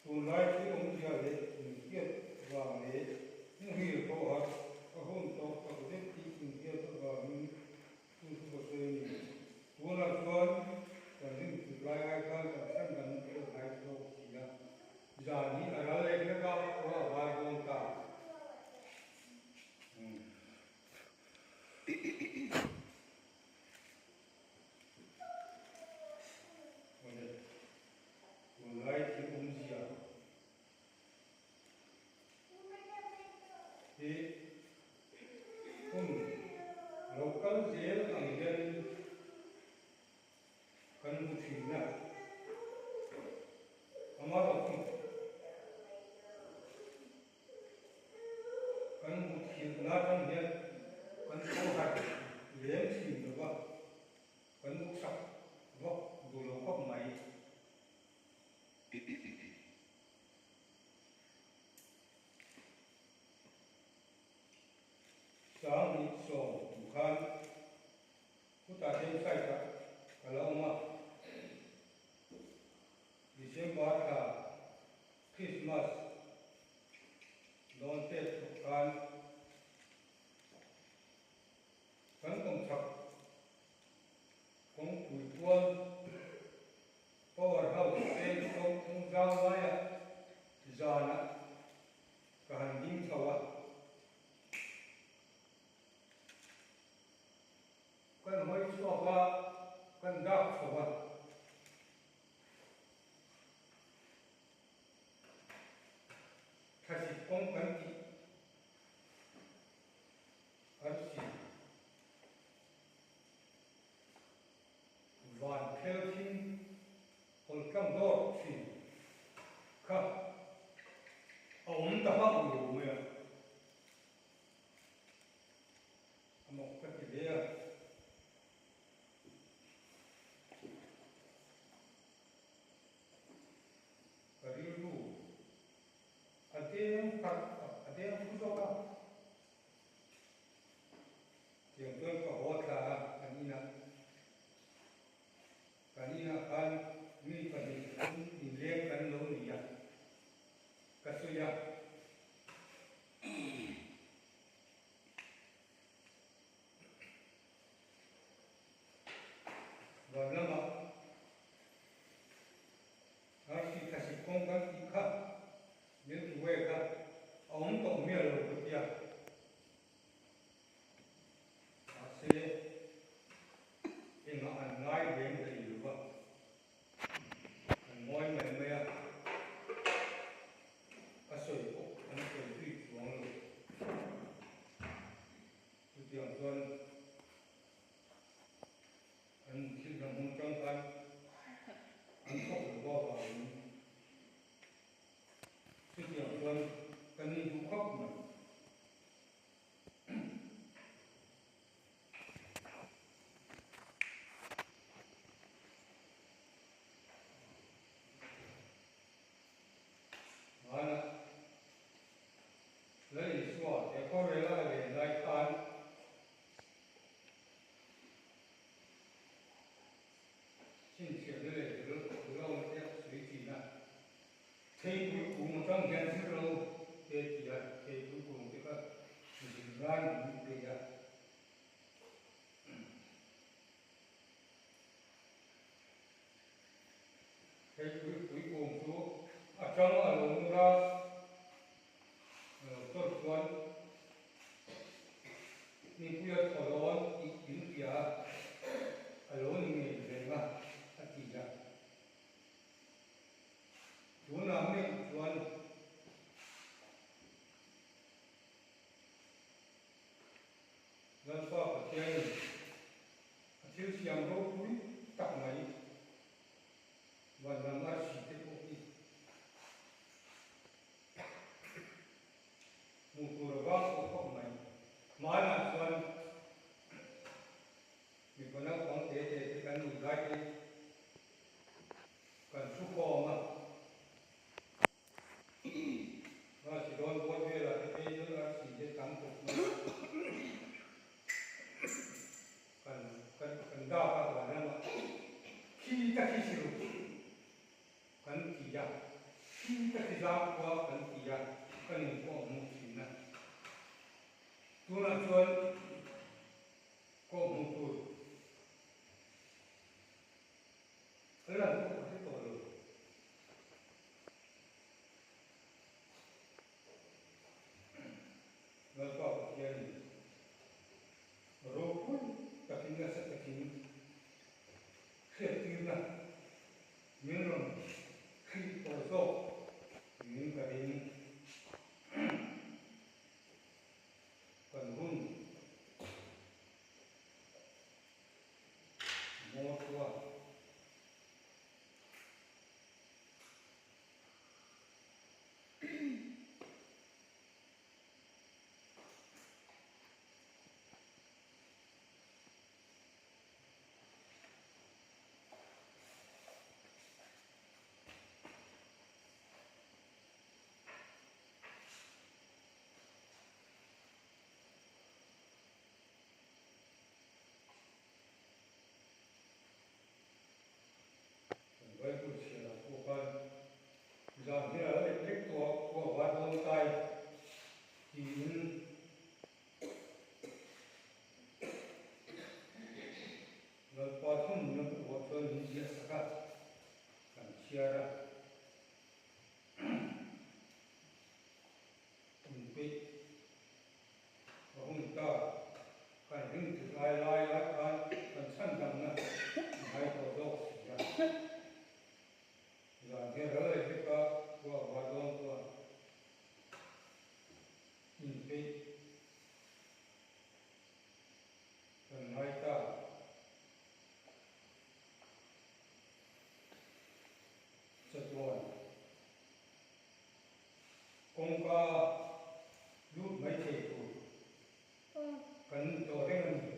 Tunlai thil awmzia leh inhriat vang leh muhil pawh harh a hun tawh tak zet tih inhriat avangin chu chu ka sawi a ni. Tunah chuan kan rinchut lai ai khan kan chhan dang a lo hnai ta zawk si a, zan hi a ral leh hlek a, khua a var dawn ta. Awle, tunlai thil awmzia hi hun lo kal zel ang hianin kan hmu thin a, amaherawhchu kan hmu thilhna atang hian kan tho harh lem thin lo va, kan uksak vak duh lo khawp mai. 2010 kum khan khutah hian site ah ka la awm a, December thla Christmas dawn tet thawk khan kan kawmchhak kawngpui tual Power House peng kawng zau laiah zanah ka han ding chho a. Kan hawi chhuak a, kan dak chho a. Thlasik kawng kan tih arsi van phel thim hawl tlang dawr thin kha a awm ta hauh lo mai a, a mawk ka ti hle a. Ka rilru a deng pharh a deng phu zawk a, tiang chuan ka haw thla a kan inah kan inah khan mi pahnih inleng kan lo ni a, ka sawi a. Van lamah Arsi thlasik kawng kan tih kha Milky Way kha a awm tawh mial lo ka tia. Mahse engah an ngai lem hlei lo va, an ngawi mai mai a, ka sawi pawh an sawi zui chuang lo. Chutiang chuan an thil hna hmun tang khan an thawk lo avangin chutiang chuan ka ni duh khawp mai. Hmanah Lal Isua he khawvela a len lai khan chhinchhiahna leh dul te a sawi thin a. Theipui kung atang hian zir lo te ti a, theipui kung te kha zir nan min pe a. Theipui pui kung chu a tang a lo nur a. Lo tawrh chuan mipuia thaw dawn tih in hria a, a lo ni ngei reng a, a ti a. Tunah meuh chuan Lalpa Pathianin a thil siam ropui tak mai, van lam arsi te pawh hi. Thim ka ti zang khua kan ti a, kan inpawh hmuh thin a. Tunah chuan kawh hmuh tur a lan pawh ka hre tawh lo. Lalpa Pathianin ropui takin nasa takin hriattirna min rawn hrih tawh zawk niin ka ring. Kan hun hmawr chuan. Kan Bible chhiarah pawh khan zan hi a lek lek tawh a, khua var dawn tai tiin Lalpa thununna buhah chuan min ziah sak a, kan chhiar a. Inpeih a hun ta, kan ring tir lai lai lai khan kan chhan damna a ngai tawh zawk si a. Zan hian ral leh vek a, khua a var dawn chuan inpeih kan ngai ta. Chatuan kawngka lut mai thei tur kan ni tawh reng a ni.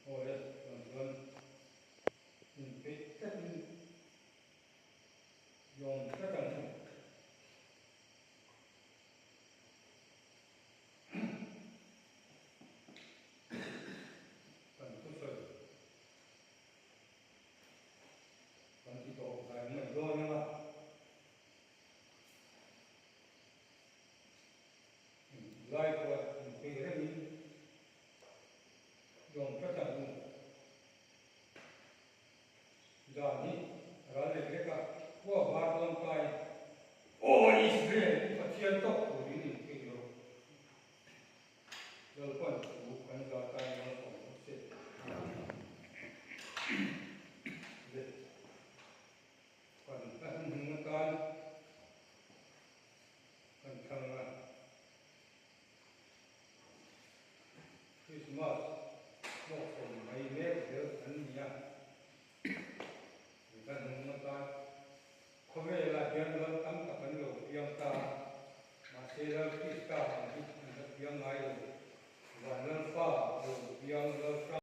Awle chuan chuan inpeih tlatin lawm tlat ang u. Kan thusawi kan ti tawh zai mai dawn ang a. Engtik lai pawh inpeih rengin lawm tlat ang u. Dan hi ral lek lek a, khua var dawn kai. Aw Israel, i Pathian tawk turin inpeih rawh. Lalpan thu kan za tan lo awm bawk se. Le kan hla hnuhnung atan kan thlang a. Christmas hlawhchhawm mai mek zel an ni a. Kan hnuhnung atan khawvelah hian lal tam tak an lo piang ta a. Mahse Lal Krista ang hi an la piang ngai lo. Van Lalfa a lo piang Lal Hrang.